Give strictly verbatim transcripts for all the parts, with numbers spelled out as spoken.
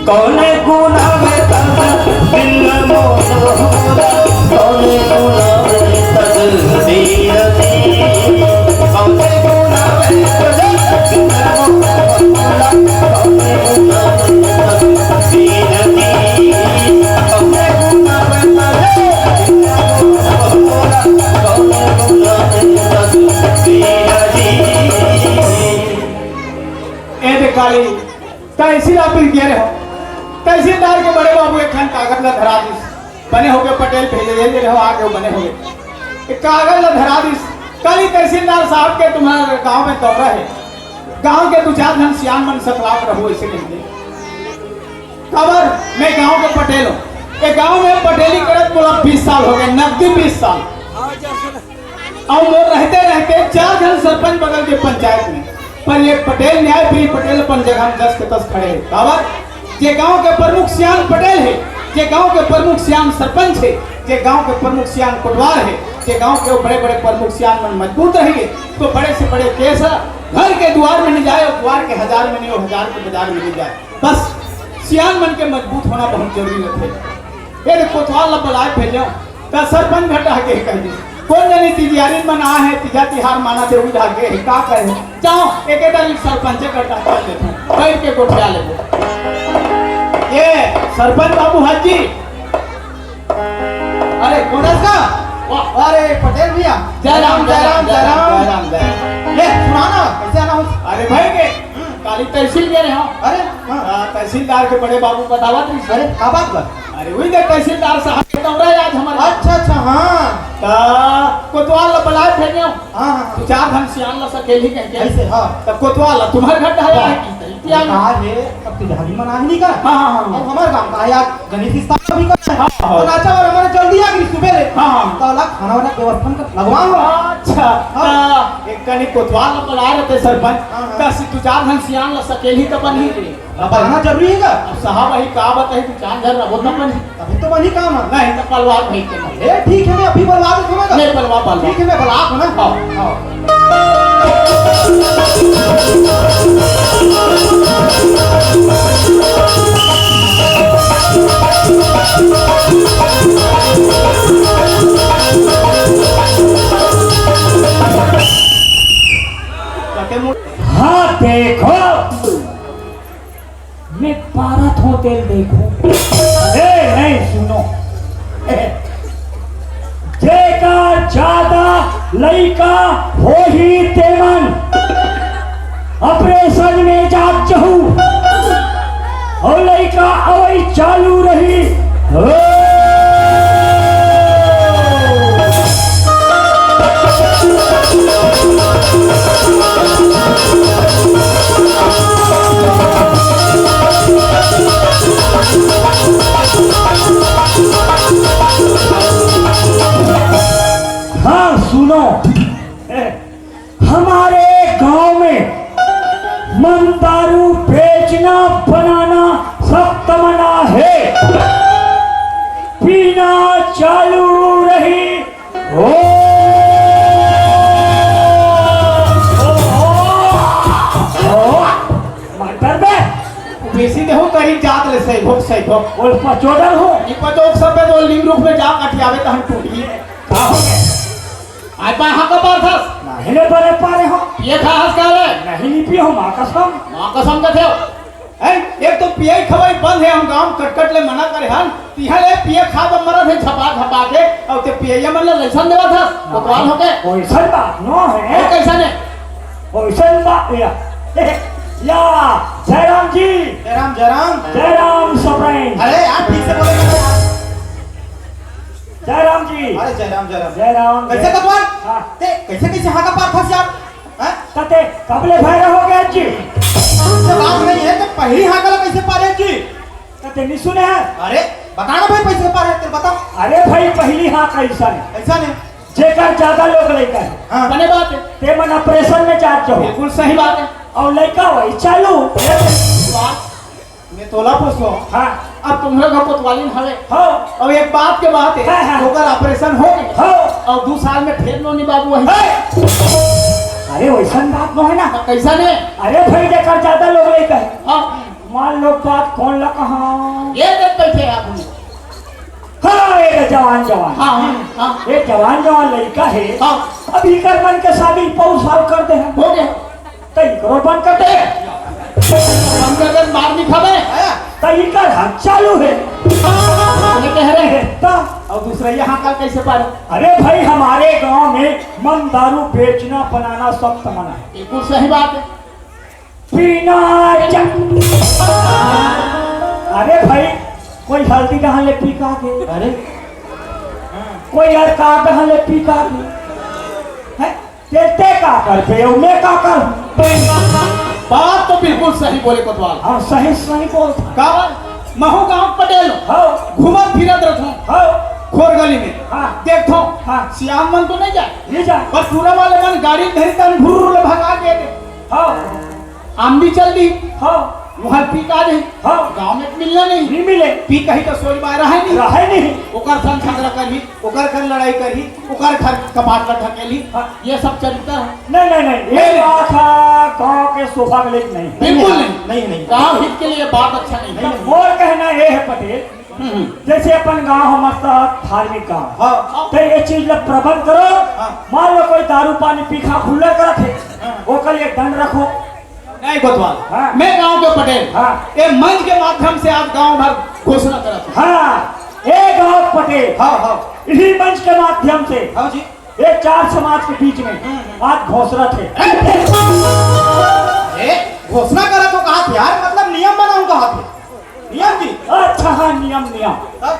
कौने गुना में तन दिल मोरा, कौने गुना में तन दीन जी, कौने गुना में तन दिल मोरा, कौने गुना में तन दीन जी, कौने गुना में तन दिल मोरा, कौने गुना में तन दीन जी। ए दे काली, तहसील ऑफिस गे रहे हो, तहसीलदार के बड़े बाबू एक ठन कागज ला धरा दिस, बने होगे पटेल भेजे दे रहे हो, आगे बने होगे। एक कागज ला धरा दिस, काली तहसीलदार साहब के तुम्हारे गांव में दौरा है, गांव के दू चार झन सियान मन सकलात रहो, ऐसे कहिके। काबर, मैं गांव के पटेल हूँ, ये गांव में पटेली करत मोला बीस साल हो गए, नकदी बीस साल। अउ मोर रहते रहते चार झन सरपंच बदल के पंचायत में, पर ये पटेल न्याय प्रिय पटेल अपन जगह में जस के तस खड़े हे। काबर? जे गांव के प्रमुख सियान पटेल हे, जे गांव के प्रमुख सियान सरपंच हे, जे गांव के प्रमुख सियान कोटवार हे, जे गांव के बड़े बड़े प्रमुख सियान मन मजबूत रहेंगे, तो बड़े से बड़े केस ह घर के दुआर में नहीं जाए अउ दुआर के हजार में नहीं, अउ हजार के बाजार में नहीं जाए। बस सियान मन के मजबूत होना बहुत जरूरी रहिथे। ए दे कोतवाल ला बलाए भेजो, त सरपंच घटा के कह दी, कोन जनी तिजियारी मन आ हे, तिजा तिहार माना दे उठा के हे, का कहे? जाओ, एक एक तारीख सरपंच घटा कर देते हैं, बैठ के गोठिया लेबो। ये सरपंच बाबू हाजी, अरे कोन हस का? वाह। अरे पटेल भैया, जय राम, जय राम, जय राम। जय राम, जय राम। ले सुना ना, कैसे आना हो? अरे भाई के काली तहसील गे रहे हो। अरे, हाँ। हाँ, तहसीलदार के बड़े बाबू बतावत रहिस। अरे, का बात बा? अरे, वही देख, तहसीलदार साहब के दौरा है आज हमारे। अच्छा, अच्छा, हाँ। त कोतवाल ला बलाए भेजे हो। हाँ, हाँ, हाँ। दू चार झन सियान ला सकेली कहिके। ऐसे, हाँ। त कोतवाल ला तुम्हारे घर डहर हाँ। आए की, त इतिहास। कहा है, अब तिजहरी मना ही नहीं कर। हाँ, हाँ, हाँ। अब हमारे गांव का है यार, गणेश स्थापना भी करना है। हाँ, हाँ। तो नाचा वाला हमारे जल्दी आ गई सुबह ले। हाँ, हाँ। तो अलग खाना वाना व्यवस्था में लगवा लो। अच्छा, हाँ। त एक कनी कोतवाल ला बलाए रहते सरपंच, हाँ, हाँ। त दू चार झन सियान ला सकेली त बनही। अब बनाना जरूरी है का? अब साहब, वही का बताई, दू चार झन रहो त बनही। तभी तो बनही काम है। नहीं त पलवार भाई के नहीं। ए, ठीक है, मैं अभी बलवा देता हूँ ना। नहीं, बलवा, बलवा। ठीक है, मैं बलवा दूँ ना। हाँ। हाँ। हाँ, देखो, मैं पारत हों तेला देखो। ए, नहीं, सुनो। जेकर जादा लइका होही तेमन ऑपरेशन में जात चहू, अउ लइका अवई चालू रही। हो। हाँ, सुनो, हमारे गांव में मन दारू बेचना बनाना सख्त मना है, पीना चालू रही। ओ, ओ, ओ, ओ, मर डरबे। बेसी देहू करी जात ले सही भोग, सही भोग। ओल पचोदर हो। ई पचोक सब पे तो लिंग रूप में जा कटियावे त हम टूट गए। का हो गए? आय पाय हाँ का पारथस? नहीं ले बने पारे हो। ये खा हस का रे? नहीं, नहीं पियो, माँ कसम। माँ कसम का थे। हैं? एक तो पियई खवई बंद है, हम गांव कटकट ले मना करे हन, तिहा ले पिए खा बर मरत है झपा झपा के, अउ ते पियइया मन ले लइसन देवत हस, कोतवाल होके। ओइसन बात नो है। ये कैसा ने? ओइसन बात या, या, जयराम जी। जयराम, जयराम। जयराम सबरैन। अरे यार, ठीक से बोले करो यार। जयराम जी। अरे जयराम, जयराम। जयराम, कैसे जय- कोतवाल? हाँ। ते कैसे, कैसे हाँका पारथस यार? हैं? त ते कब ले भैरा हो गया जी? तुमसे बात नहीं है, तो पहली हाँका ला कैसे पारे जी? त ते नहीं सुने है? अरे, बता ना भाई, कैसे पारे, तेरे बता। अरे भाई, पहली हाँका ऐसा है। ऐसा नहीं। जेकर ज्यादा लोग लइका है। हाँ। बने बात है। ते मन ऑपरेशन में जात हो। बिल्कुल सही बात है। अउ लइका वही चालू। वाह। मैं तोला पूछो। हाँ। अब तुम्हरे घर कोतवालिन हवे। हाँ। अब एक बात के बात है, हाँ, हाँ। ओकर ऑपरेशन हो गए। हाँ। अउ दू साल में फेर नोनी बाबू वही। हे! अरे वैसन बात नो है ना। तो कैसा ने? अरे भाई जेकर ज्यादा लोग लइका है। हाँ। मान लो बात कौन ला कहा? ये देख बैठे आप लोग। हाँ, ये जवान जवान। हाँ, हाँ, हाँ। ये जवान जवान लड़का है। हाँ। अब इकर मन के शादी पौर साल कर दे हैं। हो गया। तो इकरो बंद कर दे। हम अगर मार नहीं खावे। तो इकर हक चालू है। ये कह रहे हैं। तो और दूसरा यहाँ का कैसे पार? अरे भाई, हमारे गांव में मन दारू बेचना बनाना सब मना है। बिल्कुल सही बात है। पीना चा- अरे भाई, कोई हल्दी कहाँ ले पी का के? अरे, कोई यार का कहाँ ले पी का के? हैं? ते, ते का कर बे, मैं का कर? बात तो बिल्कुल सही बोले कोतवाल। हाँ, सही, सही बोल। का महू गांव पटेल हो? हाँ। घूमत फिरत रहूं। हाँ। खोर गली में। हाँ। देखो। हाँ। सियान मन तो नहीं जाए। नहीं जाए। पर टूरा वाले मन गाड़ी धरी तन भुर्र ले भगा के दे। हाँ। आम भी चल दी। हाँ। वहाँ पी का नहीं। हाँ। गांव में मिलना नहीं। नहीं मिले। पी कहीं तो सोई बाय रहा नहीं। रहा नहीं। ओकर संग झगड़ा करही, ओकर घर लड़ाई करही, ओकर घर कपाट ला ढकेलही। हाँ। ये सब चरित्र है। नहीं, नहीं, नहीं। ये नहीं। बात है, गांव के शोभा के लिए नहीं। बिल्कुल नहीं। नहीं, नहीं। गांव हित के लिए बात अच्छा नहीं है। नहीं, मोर कहना ये है पटेल, हम्म, हम्म। जैसे अपन गांव हमर सा धार्मिक गांव। हाँ। तो ये चीज ला प्रबंध करो। हाँ। मान लो कोई दारू पानी पी खा हुल्लड़ करत है, हाँ। ओकर लिए दंड रखो। नहीं कोतवाल, हाँ। मैं गांव के पटेल, हाँ। ये मंच के माध्यम से आज गांव भर घोषणा करत हूँ। हाँ, ये गांव पटेल, हाँ, हाँ। इही मंच के माध्यम से हाँ जी। ये चार समाज के बीच में हम्म। आज घोषणा थे। ए, घोषणा करा तो कहा थे यार, मतलब नियम बनाऊं कहा थे। नियम जी। अच्छा, हाँ, नियम, नियम। तब?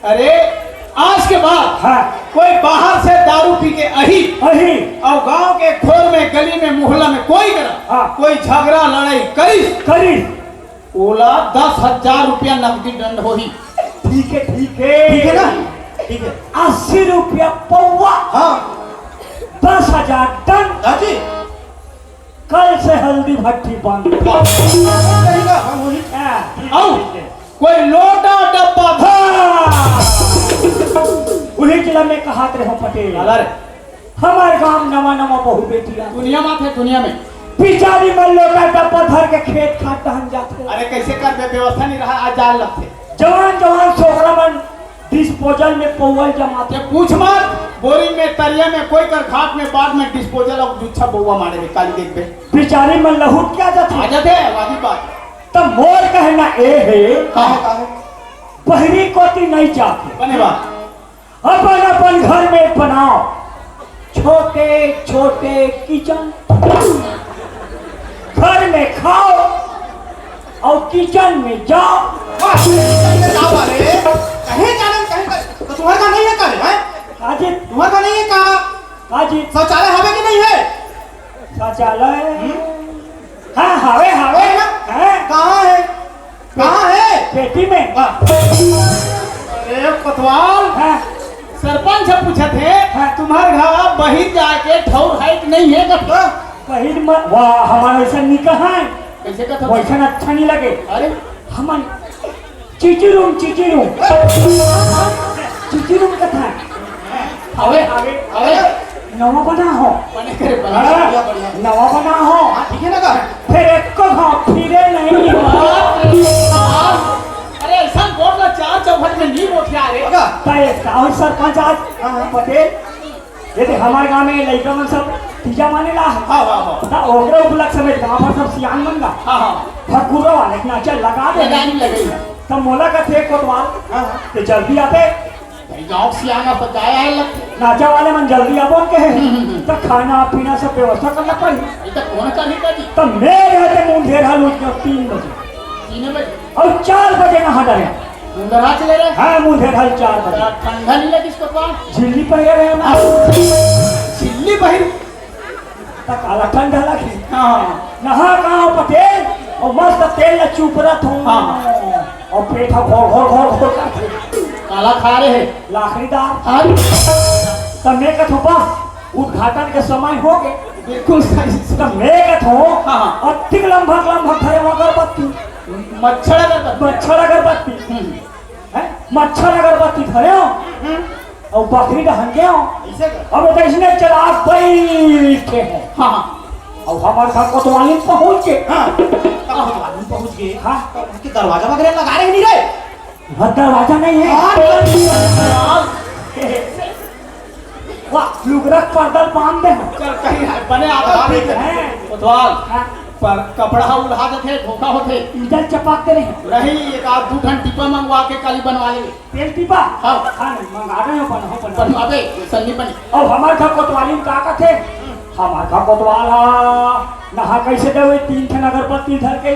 अरे, आज के बाद हाँ। कोई बाहर से दारू पी के अही अही। और गांव के खोर में, गली में, मोहल्ला में कोई करा, हाँ। कोई झगड़ा, लड़ाई करी, करी। ओला दस हजार रुपया नकदी दंड होही। ठीक है, ठीक है। ठीक है ना? ठीक है। अस्सी रुपया पौवा। हाँ। दस हजार दंड। हाँ जी। कल से हल्दी भट्टी बंद। वाह। सही बात, हम वही। हाँ। आओ। ठीक है। कोई लोटा डब्बा। हाँ। वही जिला में कहा रहे हो पटेल। अलर। हमारे गांव नवा नवा बहू बेटी आ। दुनिया में थे, दुनिया में। बिचारी मन लोटा डब्बा धर के खेत खाट टहन जाते। अरे कैसे कर बे, व्यवस्था नहीं रहा, आज जाल लगते। जवान जवान छोकरा मन डिस्पोजल में पौवल जमाते। ये पूछ मत, बोरिंग में, तरिया में, कोई कर घाट में, बाढ़ में डिस्पोजल और जुच्छा बउवा मारे में काली देख बे। बिचारी मन लहुट क्या जाते? आ जाते हैं, वाजिब बात। तब मोर कहना ए है, काहे, काहे? बहरी कोती नहीं जाते। बने बात। अपन अपन घर में बनाओ छोटे छोटे किचन, घर में खाओ और किचन में जाओ। वाह, किचन में जाओ वाले, कहीं जाना नहीं, कहीं कर, तो तुम्हारे का नहीं है का रे, हैं? काजी। तुम्हारे का नहीं है का? काजी। शौचालय हवे कि नहीं है? शौचालय? हम्म। हाँ, हवे, हवे। है ना? हाँ। कहाँ है? कहाँ है? पेटी में। वाह। अरे कोतवाल, हाँ। सरपंच से पूछत हे, हाँ। तुम्हार घर बहिर जाके ठौर है कि नहीं है का? हाँ। बहिर मत, वाह, हमारा ऐसा नहीं कहा है। कैसे कहत हो? वैसा अच्छा नहीं लगे। अरे। हमन चिचिरुम, चिचिरुम। चिचिरुम कथा है। अबे, अबे, अबे। नवा बना हो। बने करे, बने। हाँ, बढ़िया, बढ़िया। नवा बना हो। हाँ, ठीक है ना का? फिर एक को घाव फिरे नहीं हो। बाप रे बाप। अरे, ऐसा बोल ना, चार चौखट में नहीं बोल क्या रे? बता, ये गाँव सरपंच आज हाँ, हाँ। पटेल, ये देख, हमारे गाँव में लइका मन सब तीजा माने ला। हाँ, हाँ, हाँ। ना, ओकरे उपलक्ष्य में गाँव भर सब सियान मन गा। हाँ, हाँ। भकुरा वाले के नाचा लगा दे। लगा नहीं लगे। तब मोला कथे कोतवाल, हाँ, हाँ। ते जल्दी आते। भाई, गाँव सियान आ, पचाया है लग। नाचा वाले मन जल्दी आबो के है। हम्म, हम्म, हम्म। तो खाना पीना सब व्यवस्था करना पड़ी। ये तो कौन करही का जी? तो मैं रहते मुंधेर हाल उठ गया तीन बजे। तीन बजे? और चार बजे नहा डरे। मुंधेर हाल चले रहे? हाँ, मुंधेर हाल चार बजे। तो ठंडा नहीं लगी इसको पास? झिल्ली पहरे रहे ना। झिल्ली पहरी? तो काला ठंडा लगी। हाँ। नहा कहाँ पटेल? और मस्त तेल ला चुपरत हूँ। हाँ। और पेट हा घोर, घोर, घोर, घोर करथे। काला खा रहे हैं। लाखड़ीदार। हाँ। तो मैं कथो बस, उद्घाटन के समय हो गए। बिल्कुल सही। तो मैं कथो, हाँ, हाँ। अतिक लंभक, लंभक धरे अगरबत्ती। मच्छर अगरबत्ती। मच्छर अगरबत्ती। हम्म। हैं? मच्छर अगरबत्ती धरे हो। हम्म। और बकरी डहन गए हो। ऐसे कर। अब तो इसने चला बैठे हो। हाँ, हाँ। अउ हमर घर कोतवाली पहुंच के। हाँ, तब कोतवाली पहुंच के। हाँ। तब वहाँ के दरवाजा वगैरह लगा रहे नहीं रे? घर दरवाजा नहीं है। हाँ, वाह, लुगरा के पर्दा बांध दे। चल, कहीं बने आधार ठीक है। कोतवाल, हाँ। पर कपड़ा उल्हा देथे, धोखा होथे। इधर चपाक दे रहे हैं। रही, एक आध दू ठन टिपा मंगवा के काली बनवा ले। तेल टिपा? हाँ। हाँ, नहीं, मंगा रहे हो, बना हो, बना। बनवाबे, वैसा नहीं बनी। अउ हमर घर कोतवाली में का कथे? हमर घर कोतवाल हा, नहा कैसे देवे? तीन ठन अगरबत्ती धर के,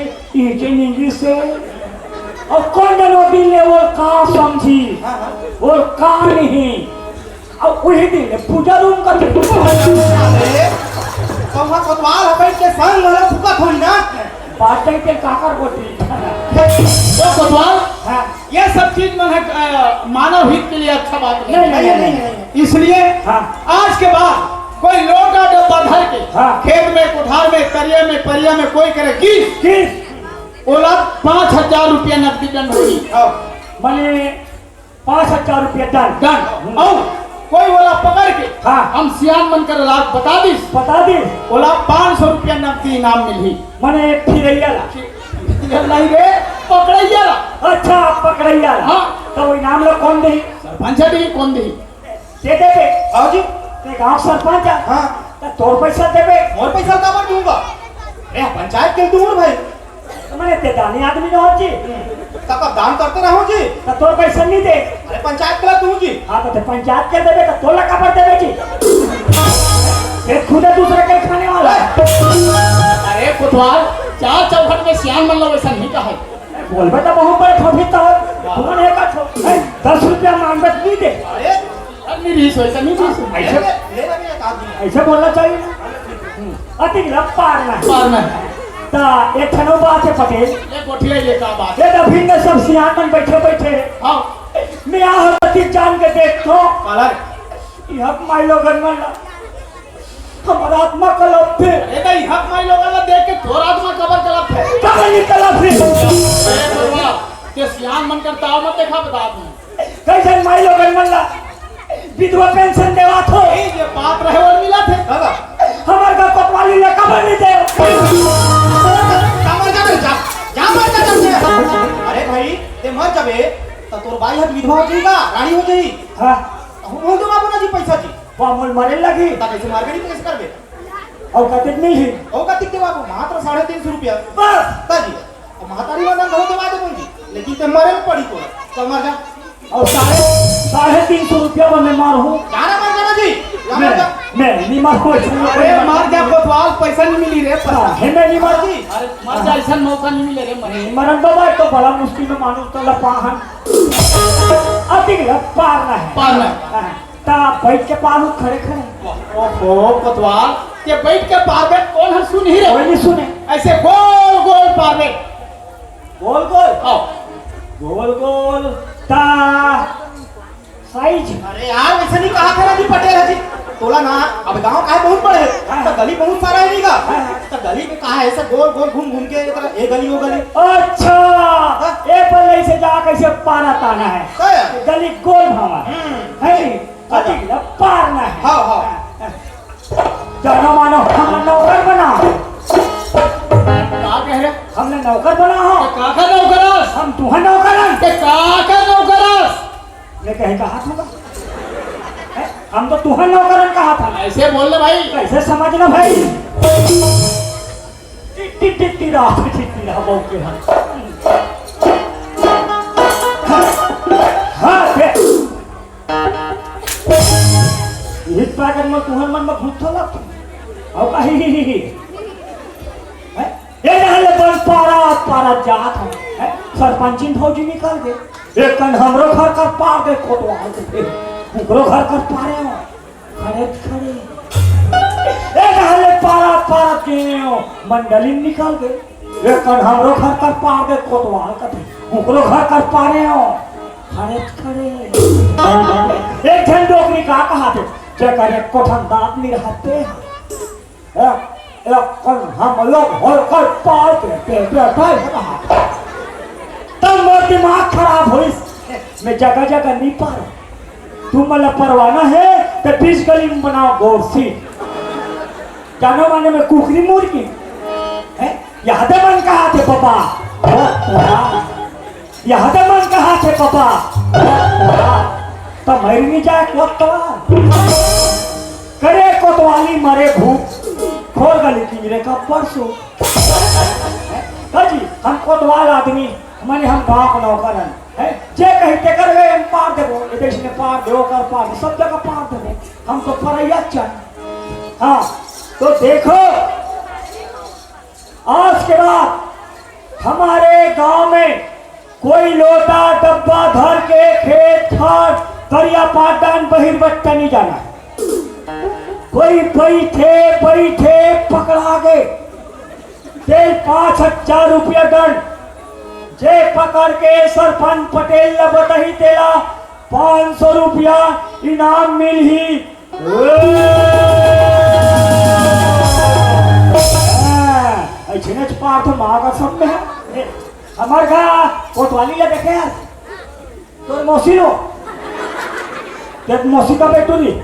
इंग्लिश से। अउ कौन जनो दिन ले वो का समझी? हाँ, हाँ। वो का नहीं? अउ उही दिन ले पूजा रूम का अरे, कौवा कोतवाल ह, बैठ के संग वाला फुका थोड़ी ना। बात नहीं के काकर बोती। ओ कोतवाल, हाँ। ये सब चीज मन है, अ, मानव हित के लिए अच्छा बात नहीं। नहीं, नहीं, नहीं, नहीं, नहीं। इसलिए हाँ। आज के बाद कोई लोटा डब्बा धर के हाँ। खेत में, कोठार में, तरिया में, परिया में कोई करे किस, किस? ओला पाँच हजार रुपया नकदी दंड होही। हाँ। माने पाँच हजार रुपया दंड। दंड। हम्म। अउ कोई ओला पकड़ के हाँ। हम सियान मन कर लाग बता दिस। बता दिस। ओला पाँच सौ रुपया नकदी इनाम मिलही। माने फिरैया ला। फिरैया नहीं रे, पकड़ैया ला। अच्छा, पकड़ैया ला। हाँ। तो वो इनाम ला कौन देही? सरपंच देही, कौन देही? दे देबे। आओ जी। ते गांव सरपंच आ। हाँ। तो तोर पैसा देबे। मोर पैसा काबर दूंगा? अरे, पंचायत के दूंगा भाई। तो मैंने ते दानी आदमी न हो जी। तब अब दान करते रहो जी। तो तोर पैसा नहीं दे। अरे, पंचायत के ला दूं जी। हाँ, तो ते पंचायत के देबे, तो तोला काबर देबे जी? ये खुद है दूसरे के खाने वाला। अरे कोतवाल, चार चौखट में सियान मन लो वैसा नहीं कहा है। बोलबे तो बहुत बड़े ठोठी तो। कौन है का ठो-, है, दस रुपया मांगबे तो नहीं दे। अरे, नहीं रही सोचा, नहीं रही सोचा। ऐसे, ले, ले, ले, एक आदमी। ऐसे बोलना चाहिए ना। हम्म। अति लग पार ना। पार ना। ता एक ठनो बात है पटेल। ये गोठिया ये का बात? ये तो भिन्न सब सियान मन बैठे बैठे। हाँ। मैं आह अति जान के देख तो। काला रे? यह माई लोगन मन ला। हमारा आत्मा कलप थे। अरे नहीं, हक माई लोगन ला देख के तोर आत्मा कबर कलप थे। कबर नहीं कलप थे। अरे बउआ, ते सियान मन कर ताव मत देखा बता दूं। कैसन माई लोगन मन ला विधवा पेंशन देवा थो। ए, ये बात रहे और मिला थे। दादा। हमार का कोतवाली ला कबर नहीं दे। जा मर जा, जा, जा मर जा, जा। अरे भाई, ते मर जाबे, त तोर बाई हत विधवा हो जाई का, रानी हो जाई। हाँ। हम बोल दो बाबू ना जी पैसा जी। वो मोल मरे लगी। ता कैसे मार गई, तो कैसे करबे? और कतिक मिलही? और कतिक देवा बाबू, मात्र साढ़े तीन सौ रुपया। बस। ता जी। अब महतारी वाला घलो देवा दे बोल जी, लेकिन ते मरे में पड़ी तो, चल मर जा। और साढ़े, साढ़े तीन सौ रुपया में मैं मार हूँ। जा ना मर जा ना जी, जा मैं, मर जा। मैं नहीं मार हूँ, ऐसे लोग अरे नहीं मार मार जा, कोतवाल, पैसा नहीं मिली रे, पैसा। हाँ, है मैं नहीं मार जी। अरे मर जा, ऐसा मौका नहीं मिले रे, मरे। मरन बाबा तो बड़ा मुश्किल में मानुष तो लपा है। अति लग पार ना है। पार ना है। हाँ। ता बैठ के पालू खड़े खड़े। ओहो, कोतवाल, ये बैठ के पारबे कौन ह सुनही रे? कोई नहीं सुने। ऐसे गोल गोल पारबे। गोल गोल? हाँ। गोल गोल ता साइज। अरे यार, वैसे नहीं कहा था ना जी पटेल जी। तोला ना, अब गांव का है बहुत बड़े है, हाँ। तो गली बहुत सारा है नहीं का? हाँ, हाँ। तो गली में कहा है ऐसे गोल गोल घूम घूम के इधर ये गली वो गली। अच्छा, हाँ। ये पर ऐसे जा कैसे पारा ताना है? क्या है? गली गोल भावा। हम्म। है नहीं? अति ल पार ना है। हाँ, हाँ। जानो मानो, हमला नौकर बना। का कह रहे? हमला नौकर बना हो। तो का का नौकर हस? हम तुहर नौकर हन। ते का का नौकर हस? मैं कहे कहा था? हैं? हम तो तुहर नौकर हन कहा था। ऐसे बोल ले भाई। कैसे समझना भाई? टिट्टी, टिट्टी रहा, टिट्टी रहा, बाबू के हाथ। हाँ, बे। हित पागल में तुहर मन में भूत थोड़ा। और कहीं ही, ही, ही। हैं? ये रहले बन पारा, पारा जात है। हैं? सरपंचिन भौजी निकल गए। एक कन हमरो घर कर पार दे कोतवाल के। ओकरो घर कर पारे हो। खड़े खड़े। ए रहले पारा पारा के मंडली में निकल गए। ए कन हमरो घर कर पार के कोतवाल कथे। ओकरो घर कर पारे हो। खड़े खड़े। एक झन डोकरी का कहा थे, जेकर एक कोठन दांत नहीं रहते हैं। ए, ए कन हम लोग होकर पार के, के, के, के, तब मोर दिमाग खराब होइस। मैं जगह जगह नहीं पार। तुम मन ला परवाना है, तो बीच गली में बनाओ गोरसी। जानो माने में कुकरी मुर्गी है। यह दे मन कहा थे पापा। यह दे मन कहा थे पापा। तो मर नहीं जाए कोतवाल। करे कोतवाली मरे भूख। खोर गली किंजरे का परसों। का जी, हम कोतवाल आदमी, माने हम गांव के नौकर हैं, हैं? जे कही ते करबे, हम पार देबो, ये देश में पार देबो, कर पार देबो, सब जगह पार देबो। हम तो परैया चल। हाँ, तो देखो, आज के बाद हमारे गांव में कोई लोटा डब्बा धर के खेत खार दरिया पार डान बहिर बट्टा नहीं जाना है। कोई बैठे बैठे पकड़ा गए, तेल पाँच हजार रुपया दंड। जे पकड़ के सरपंच पटेल ला बताही, तेला पाँच सौ रुपया इनाम मिलही। हाँ, ऐसे न पार्थ माँ का सब में है। ए, हमार का कोतवाली ला देखे यार। तोर मौसी लो। तेर मौसी का बेटू नहीं।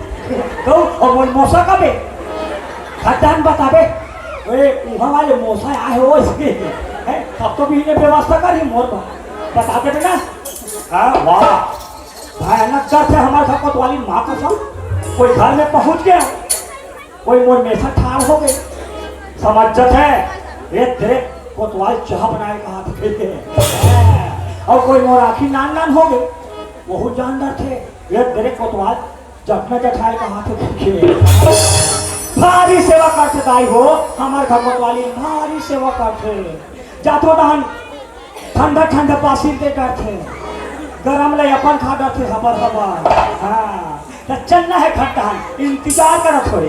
तो, और मोर मौसा का बे? खद्दान बताबे। ओए, उहाँ वाले मौसा आए हो इसके। हैं? तब तो भी इन्हें व्यवस्था करी मोर बा-, बता देबे ना। हाँ, वाह। भयानक दर्द है हमारे घर कोतवाली माँ का सब। कोई घर में पहुँच गया। कोई मोर मेसा ठाड़ हो गए, समझ जत है, ये देख कोतवाल चाह बनाए का हाथ फेंके। और कोई मोर आँखी नान नान हो गए, वहू जान डरथे, ये देख कोतवाल जटना जठाए का हाथ फेंके। भारी सेवा करथे दाई हो, हमार घर कोतवाली भारी सेवा करथे। जातो दान ठंडा ठंडा पासिल दे डरथे, गरम ले अपन खा डरथे हबर हबर। हाँ, त चलना है खट्टा, इंतजार करत होई।